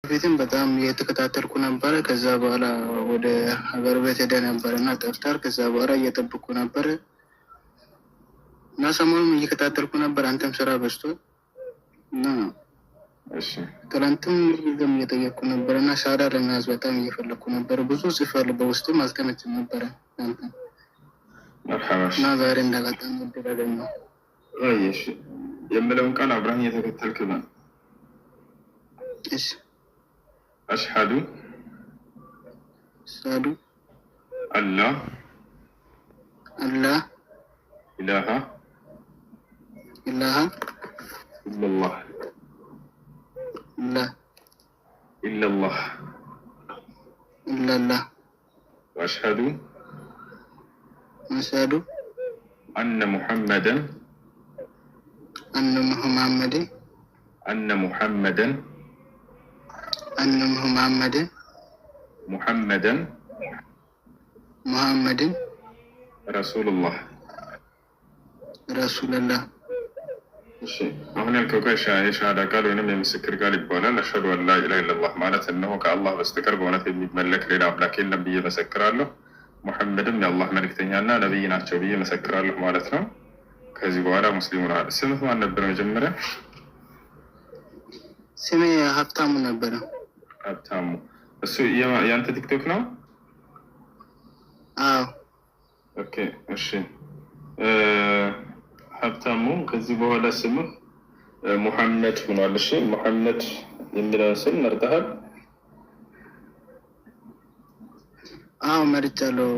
በፊትም በጣም እየተከታተልኩ ነበረ። ከዛ በኋላ ወደ ሀገር ቤት ሄደ ነበረ እና ጠፍታል። ከዛ በኋላ እየጠብኩ ነበረ እና ሰሞኑን እየከታተልኩ ነበር። አንተም ስራ በዝቶ እና ትላንትም ጊዜም እየጠየቅኩ ነበረ እና ሻዳ ለመያዝ በጣም እየፈለግኩ ነበረ። ብዙ ጽፌያለሁ፣ በውስጥም አልተመችም ነበረ እና ዛሬ እንዳጋጣሚ እድል አገኘሁ። የምለውን ቃል አብረህ እየተከተልክ ነው። እሺ። أشهد أشهد أن لا أن لا إله إله إلا الله لا إلا الله إلا الله وأشهد أشهد أن محمدا أن محمدا أن محمدا أن محمدا محمدا محمد رسول الله رسول الله። እሺ፣ አሁን ያልከው ቃል የሻሃዳ ቃል ወይንም የምስክር ቃል ይባላል። أشهد أن لا إله إلا الله ማለት እነሆ ከአላህ በስተቀር በእውነት የሚመለክ ሌላ አምላክ የለም ብዬ መሰክራለሁ፣ ሙሐመድም የአላህ መልእክተኛና ነቢይ ናቸው ብዬ መሰክራለሁ ማለት ነው። ከዚህ በኋላ ሙስሊም ሆነሃል። ስምህ ማን ነበር መጀመሪያ? ስሜ ሀብታሙ ነበረ። ሀብታሙ። እሱ የአንተ ቲክቶክ ነው? አዎ። Okay፣ እሺ ሀብታሙ፣ ከዚህ በኋላ ስምህ ሙሐመድ ሆኗል። እሺ፣ ሙሐመድ የሚለውን ስም መርጠሃል? አዎ፣ መርጫለሁ።